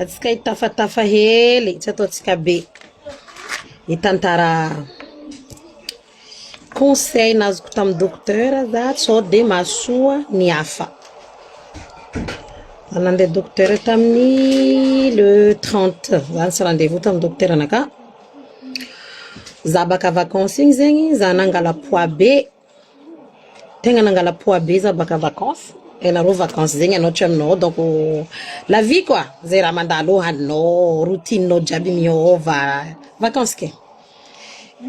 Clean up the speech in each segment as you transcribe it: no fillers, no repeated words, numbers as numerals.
Atsika hitafatafa hely, tsy ataontsika be. Hitantara conseil nazoko tamin'ny docteur za sao dia mahasoa ny hafa. Za nandeha docteur tamin'ny le 30, za nisy rendez-vous tamin'ny docteur anakahy. Za baka vacances igny zegny za nangala poids be. Tegna nangala poids be za baka vacances, hainareo vacances zegny anao tsy aminao donc la vie quoi, zay raha mandalo eo haninao, routine-nao jiaby miôva, vacances ke.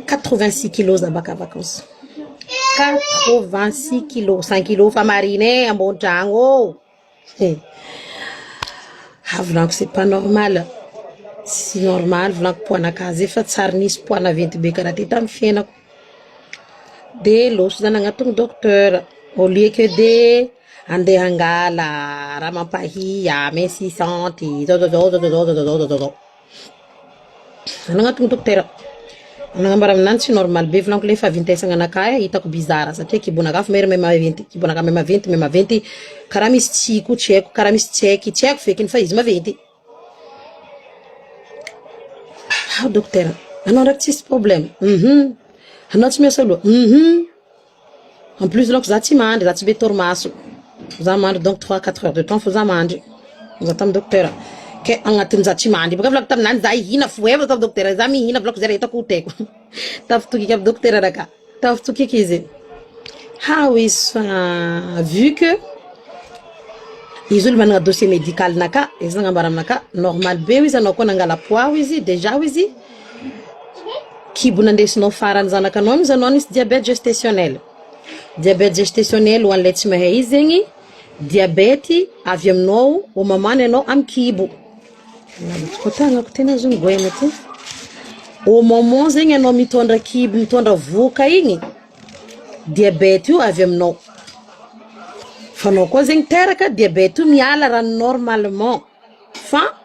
86 kilos za baka vacances, 86 kilos, 100 kilos fa marigny e ambony tragno ô. Ah volaniko c'est pas normal, tsy normal volaniko poids-nakahy zay fa tsy ary nisy poids naventy be karaha ty tamin'ny fiainako. De lôso za nagnatony docteur au lieu que de andeha hangala raha mampahia, amincissante, zao zao zao zao zao zao zao zao zao. Nagnatony dokotera, nagnambara aminany tsy normal be volaniko le fahavintesagna anakahy e, hitako bizarre satria kibonakahy fa miha maventy, kibonakahy miha maventy miha maventy karaha misy tsihy koa tsy haiko, karaha misy tsy haiky, tsy haiko fekiny fa izy maventy. Ah dokotera, anao ndraiky tsisy problème, hum, anao tsy miasa loha, hum. En plus donc za tsy mandry, za tsy be torimaso. Za mandry donc 3 4 heures de temps fô za mandry. Za tamin'ny docteur. Ke agnatin'ny za tsy mandry bôka volako taminany za hihina fo e tamin'ny docteur za mihina volako zay raha hitako ho taiko. Tafitokiky amin'ny docteur raka. Tafitokiky izy. Hao izy fa vu que izy olo manana dossier médical naka, izy nagnambara aminaka normal be izy anao koa nangala poids hoy izy déjà hoy izy Kibo nandesinao farany zanakanao igny zanao nisy diabète gestationnel. Diabète gestationnel ho an'ilay tsy mahay izy zegny, diabète avy aminao au moment ny anao amin'ny kibo. Ko tagnako tena azon'ny goaina ty. Au moment zegny anao mitondra kibo, mitondra vohoka igny, diabète io avy aminao. Fa anao koa zegny teraka, diabète io miala raha normalement. Fa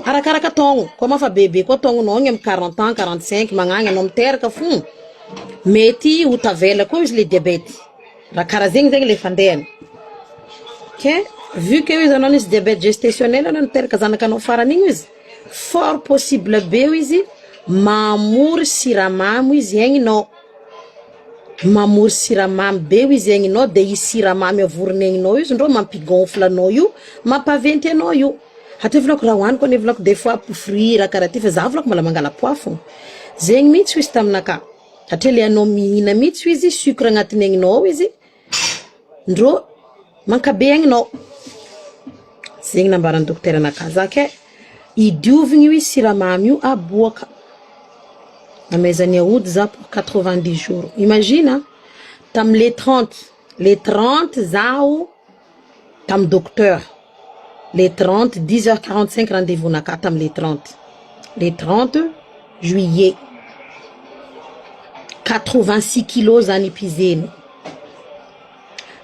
arakaraka taogno, koa ma fa bebe koa taognonao agny amin'ny 40 ans, 45 magnagny anao miteraka fo mety ho tavela koa izy le diabète, raha karaha zegny zegny le fandehany, ke vu que izy anao nisy diabète gestationnel anao niteraka zanakanao farany igny izy, fort possible be izy mamory siramamy izy aigninao. Mamory siramamy be hoy izy aigninao de i siramamy avorony aigninao io izy ndrô mampi-gonfle anao io, mampaventy anao io. Hatria volako raha hoaniko anie volako des fois fruit raha karaha ty fa za volako mbola mangala poids fô. Zegny mihitsy hoy izy taminakahy, satria le anao mihina mihitsy hoy izy sucre agnatin'ny aigninao ao izy ndrô mankabe aigninao. Zegny nambaran'ny dokotera anakahy, za kay idiovigny io siramamy io aboaka. Amaizan'i Aody za pour 90 jours. Imagine a, tamin'ny le 30, le 30 zaho tamin'ny docteur, le 30 10 heures 45 rendez-vous nakahy tamin'ny le 30, le 30 juillet. 86 kilos za nipizeny.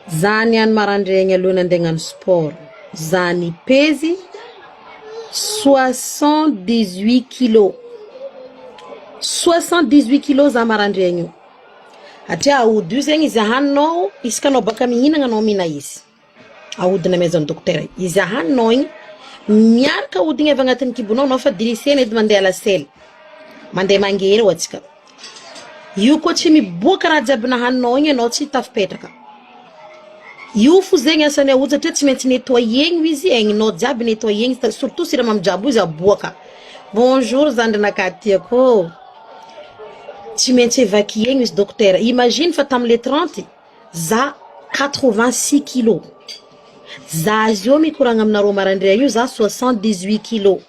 Za niany maraindraigny aloha nandeha hagnano sport, za nipezy 78 kilos, 78 kilos za maraindraigny io, satria aody io zegny izy ahaninao isaka anao baka mihinagna anao mihina izy, aody namezan'ny dokotera izy ahaninao igny miaraka aody igny avy agnatin'ny kibonao anao fa dirisena edy mandeha lasely, mandeha mangery hoy antsika. Io koa tsy miboaka raha jiaby nahaninao igny anao tsy tafipetraka. Io fo zegny asan'ny aody satria tsy maintsy nettoyer-gny izy, aigninao jiaby nettoyer-gny surtout siramamy jiaby io izy aboaka. Bonjour zandrinakahy tiako ô. Tsy maintsy évacuer-gny izy dokotera. Imagine fa tamin'ny le 30 za 86 kilos. Za azy io mikoragna aminareo maraindray io za 78 kilos.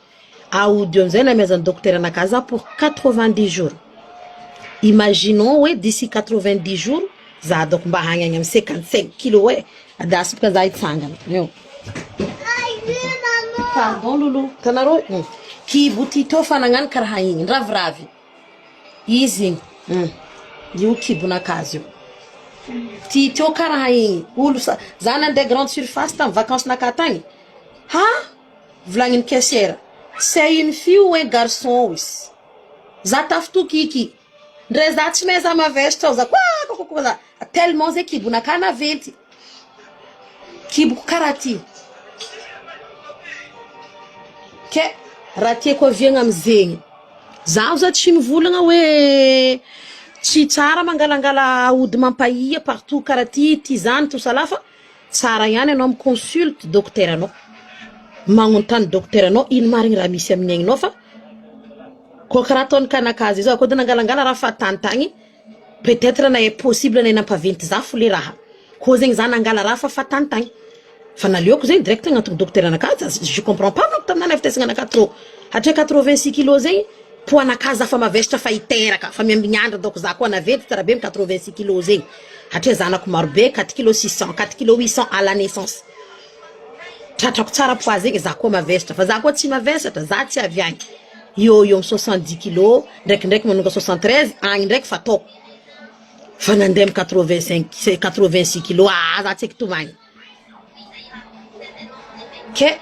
Aody eo amizay namehazan'ny dokotera anakahy za pour 90 jours. Imaginons hoe d'ici 90 jours za dôko mba hagny agny amin'ny 55 kilos e. Andraso boka za hitsangana eo. Pardon Lolo, hitanareo kibo ty teo fa nagnano karaha igny, niraviravy izy igny. Io kibonakazy io. Ty teo karaha igny, olo sa za nandeha grande surface tamin'ny vacances nakahy tagny, ha! Volagniny caissière, c'est une fille ou un garçon hoy izy. Za tafitokiky, ndre za tsy mahay za mavesatra ao za koa za tellement zay kibonakahy naventy. Kiboko karaha ty. Ke raha tiako aviagna amizegny, zaho za tsy mivolagna hoe tsy tsara mangalangala aody mampahia partout karaha ty, ty zany tout ça là fa tsara ihany anao mi-consulte dokteranao, magnontany dokteranao ino marigny raha misy amin'ny aigninao fa koa karaha ataon'ny kanakazy io zao koa de nangalangala raha fahatany tagny peut etre na impossible na nampaventy za fo le raha, koa zegny za nangala raha fa fahatany tagny. Fa naleoko zegny direct agnantogno dokotera anakahy je comprends pas manko taminah nahavitesagna anakahy trop hatria 86 kilos zegny poids nakahy za fa mavesatra fa hiteraka fa miambigny andro donc za koa naventy tsara be am 86 kilos zegny hatria zanako maro be 4 kilos 600 4 kilos 800 à la naissance tratrako tsara poids zegny za koa mavesatra fa za koa tsy mavesatra za tsy avy agny eo eo am 70 kilos ndraikindraiky manonga 73 agny ndraiky fa ataoko fa nandeha am 85 86 kilos aa za tsy eky tomagny. Ke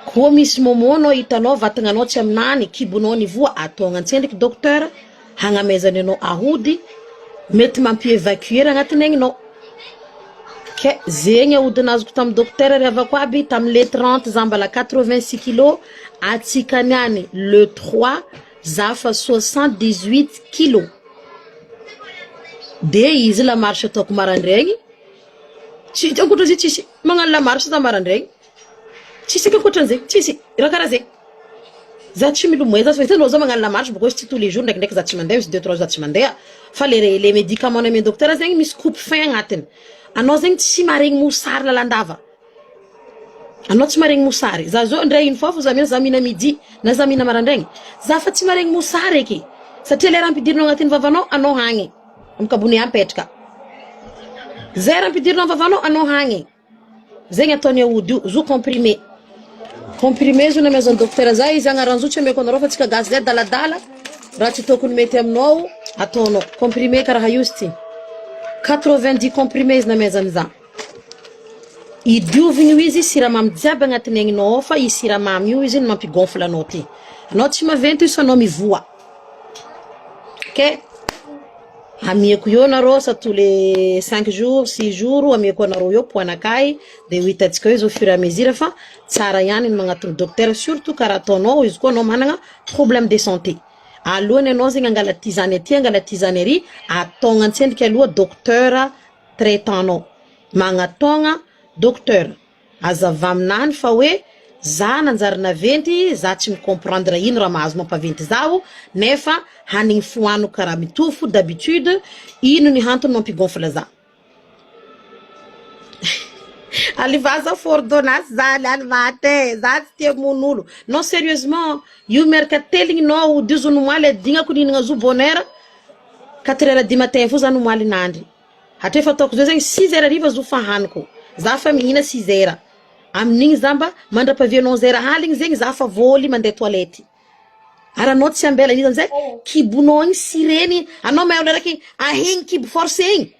koa misy moment anao hitanao vatagnanao tsy aminany, kibonao nivoa, ataogna antsendriky docteur hagnamezany anao ahody mety mampi-evacuer agnatin'ny aigninao. Ke zegny ahody nazoko tamin'ny docteur ry havako aby tamin'ny le 30 za mbala 86 kilos, atsika niany le 3 za fa 78 kilos. De izy la marche ataoko maraindraigny Tsy ankoatran'izay tsisy. Magnano la marche za marandraigny. Tsisy eky ankoatran'izay, tsisy. Raha karaha zay. Za tsy milomay za fa hitanao za magnano la marche bôka izy tsy tous les jours ndraikindraiky za tsy mandeha misy deux trois jours za tsy mandeha. Fa le le médicament nomen'ny docteur zegny misy coupe faim agnatiny. Anao zegny tsy maregny mosary lalandava. Anao tsy maregny mosary. Za zao ndray une fois fô za mihina za mihina midi na za mihina marandraigny. Za fa tsy maregny mosary eky. Satria le raha ampidirinao agnatin'ny vavanao anao hagny. Am kabone apetraka. Zay raha ampidirinao am vavanao anao hagny. Zegny ataon'ny aody io, zo comprimé. Comprimé zo namezan'ny dokotera za izy agnaran'zo tsy ameko anareo fa tsika gasy zay adaladala raha tsy tokony mety aminao ataonao. Comprimé karaha io izy ty. 90 comprimé izy namezany za. Idiovigny io izy siramamy jiaby agnatin'ny aigninao ao fa i siramamy io izy no mampi-gonfle anao ty. Anao tsy maventy izy fa anao mivoa. Ok, amiako eo nareo sa tous les 5 jours, 6 jours amiako anareo eo poids-nakahy de ho hitantsika eo izy au fur et à mesure fa tsara ihany ny magnatony docteur surtout karaha ataonao izy koa anao managna problème de santé. Alohany anao zegny angala tisane aty angala tisane ary ataogna antsendriky aloha docteur traitant-nao. Magnataogna docteur. Azava aminany fa hoe za nanjary naventy za tsy mi-comprendre ino raha mahazo mampaventy zaho nefa hanigny fohaniko karaha mitovy fo d'habitude ino ny antony mampi-gonfle za. Alefaso ordonnance za alany maty e, za tsy tia mono olo. Non sérieusement io miaraka teligny nao ody io zo nomaly adignako nihinagna zo bonheur quatre heures du matin fo za nomaly nandry. Hatreto efa ataoko zao zegny six heures hariva zo fa haniko, za fa mihina six heures, amin'igny za mba mandrapahavian'ny onze heures aligny zegny za fa vôly mandeha toilette, ary anao tsy ambela izy amizay kibonao igny sireny, anao mahay olo araiky ahegny kibo forcé igny,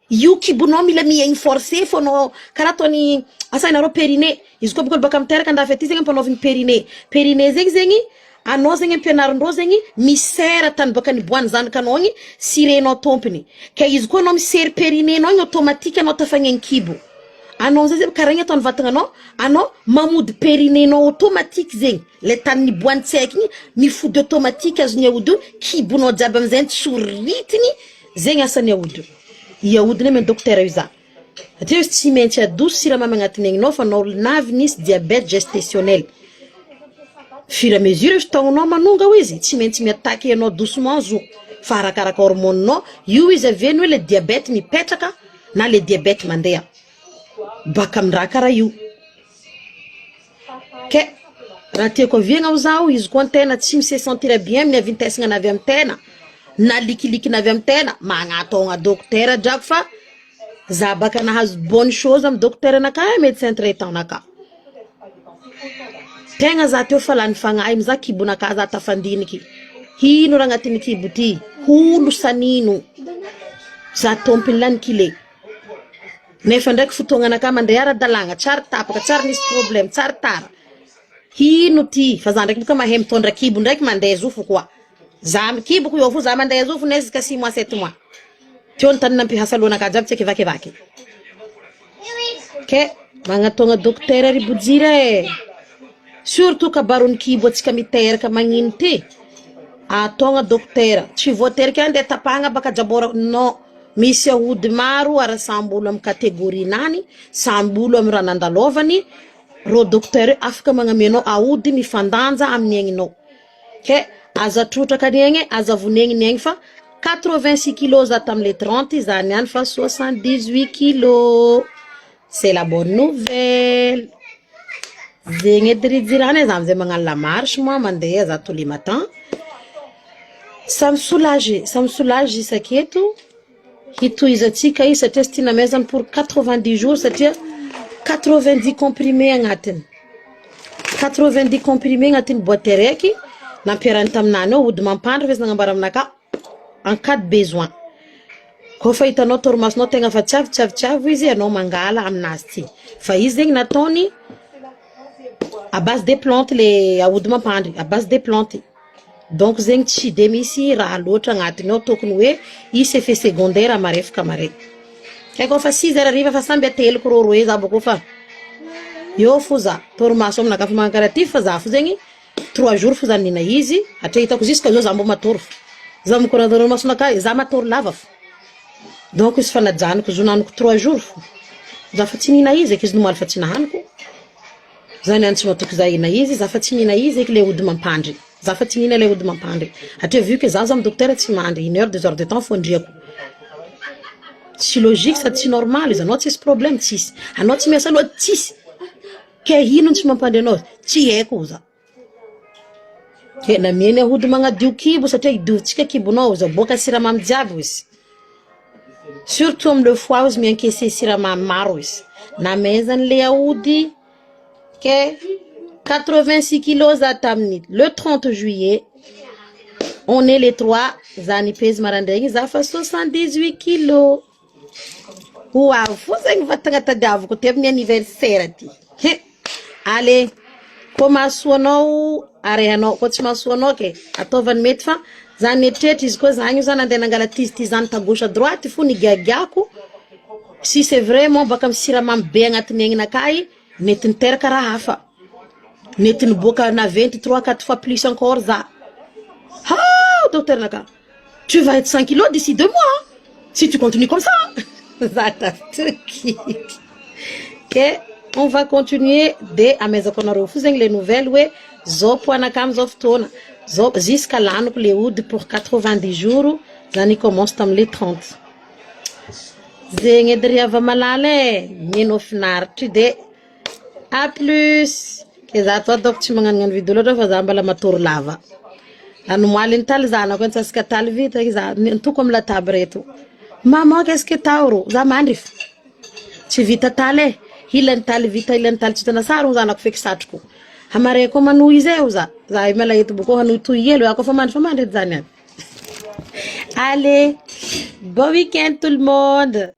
io kibonao mila mihegny forcé fô anao karaha ataony asa hainareo périnée, izy koa bôka olo baka miteraka andafy aty zegny ampanaoviny périnée, périnée zegny zegny Anao zegny ampianarindreo zegny misera tany baka niboahan'ny zanakanao igny sirenao tompony ka izy koa anao misery périnée-nao igny automatique anao tafagnegny kibo anao amizay zegny karaha igny ataon'ny vatagnanao anao mamody périnée-nao automatique zegny le tany niboahan'ny tsy haiko igny mifody automatique azon'ny aody io kibonao jiaby amizay tsoritiny zegny asan'ny aody io i aody ne dokotera io za satria izy tsy maintsy adoso siramamy agnatin'ny aigninao fa anao navy nisy diabète gestationnel fur et à mesure izy taognonao manonga hoy izy tsy maintsy mi-attaquer anao doucement zo fa arakaraka hormone-nao io izy avy hoe le diabète mipetraka na le diabète mandeha baka amin'ny raha karaha io ke raha tiako aviagna ho zaho izy koa antena tsy mi-se sentir bien amin'ny avintesagna avy amin'ny tena na likilikina avy amin'ny tena magnatôgna dokotera drako fa za baka nahazo bonne chose amin'ny dokotera anakahy médecin traitant naka tegna za teo fa lany fagnahy mizaha kibonakahy za tafandiniky ino raha agnatin'ny kibo ty olo sanino za tompony lany kile nefa ndraiky fotoagna anakahy mandeha ara-dalàgna tsary tapaka tsary nisy problème tsary tara ino ty fa za ndraiky boka mahay mitondra kibo ndraiky mandeha zo fo koa za mikiboko eo fo za mandeha zo fo ne jusqu'à 6 mois 7 mois teo ny tany nampihasa lohanakahy jiaby tsy akivakivaky ke magnatôgna dokotera ry bojiry e. Surtout kabaron'ny kibo antsika miteraka magnino ty. Ataogna dokotera. Tsy voatery ke andeha tapahagna baka jabôra non. Misy aody maro ary samby olo amin'ny catégorie-nany, samby olo amin'ny raha nandalôvany, rô docteur io afaka magname anao aody mifandanja amin'ny aigninao. Ke aza trotraka ny aigny, aza vonegny ny aigny fa 86 kilos za tamin'ny le 30, za niany fa 78 kilos. C'est la bonne nouvelle. Zegny edy ry jirany e, za amizay magnano la marche moa mandeha za tous les matins. Ça me soulage, ça me soulage isaketo. Hitohizantsika izy satria sy tiana amezany pour 90 jours satria 90 comprimés agnatiny. 90 comprimés agnatin'ny boîte araiky nampiarahany taminany ao ody mampandry fa izy nagnambara aminakahy en cas de besoin. Koa fa hitanao torimasonao tegna fa tsy avy tsy avy tsy avy izy anao mangala aminazy ty. Fa izy zegny nataony à base de plante le aody mampandry, à base de plante. Donc zegny tsy de misy raha loatra agnatiny ao tokony hoe hisy effet secondaire marefaka mare. Ke koa fa 6 heures hariva fa samby ateliko rô roe za bôkô fa eo fo za torimaso aminakahy fa magnano karaha ty fa za fo zegny 3 jours fo za nihina izy hatria hitako jusque zao za mbô matory fo. Za mikorana torimasonakahy za matory lava fo. Donc izy fa najanoko izy nohaniko 3 jours fo. Za fa tsy nihina izy eky izy nomaly fa tsy nahaniko. Za niany tsy matoky za hihina izy, za fa tsy nihina izy eky le ody mampandry. Za fa tsy nihina le ody mampandry. Hatria vu que za za amy dokotera tsy mandry une heure deux heures de temps fo andriako. Tsy logique sady tsy normal izy anao tsisy problème tsisy. Anao tsy miasa loha tsisy. Ke ino tsy mampandry anao? Tsy haiko za. Ke namiany aody magnadio kibo satria idiovintsika kibonao izy aboaka siramamy jiaby izy. Surtout amy le foie izy mi-encaisser siramamy maro izy. Namezany le aody ke 86 kilos za tamin'ny le 30 juillet. On est le 3 za nipezy maraindraigny za fa 78 kilos. Ho avy fo zegny vatagna tadiaviko ty amin'ny anniversaire ty. He. Allez, koa mahasoa anao arehanao, koa tsy mahasoa anao ke ataovany mety fa za mieritreritra izy koa za io za nandeha nangala tizitizany ta gauche à droite fo nigiagiako. Si c'est vraiment baka amy siramamy be agnatin'ny aigninakahy mety niteraka raha hafa. Mety niboaka naventy 3 4 fois plus encore za. Ha, docteur naka. Tu vas être 5 kilos d'ici 2 mois si tu continues comme ça. Za tafitoky. Ke on va continuer de amezako anareo fo zegny le nouvelle hoe zao poanaka amizao fotoana. Zao jusqu'à laniko le ody pour 90 jours zany commence tamle 30. Zegny edy ry hava malala e, mihaino finaritry de à plus. Ke za tô ataoko tsy magnanognano vidéo loatra fa za mbala matory lava. Anomoaly ny taly zanako antsasaka taly vita za nitoko amy lataby reto. Maman qu'est-ce que t'as ro? Za mandry fo. Tsy vita taly e. Ilany taly vita ilany taly tsy vita nasarogno zanako feky satroko. Hamare koa manohy izy eo za. Za io malahelo boko hanohitohy hely ako fa mandry fa mandry edy zany aby. Allez, bon week-end tout le monde.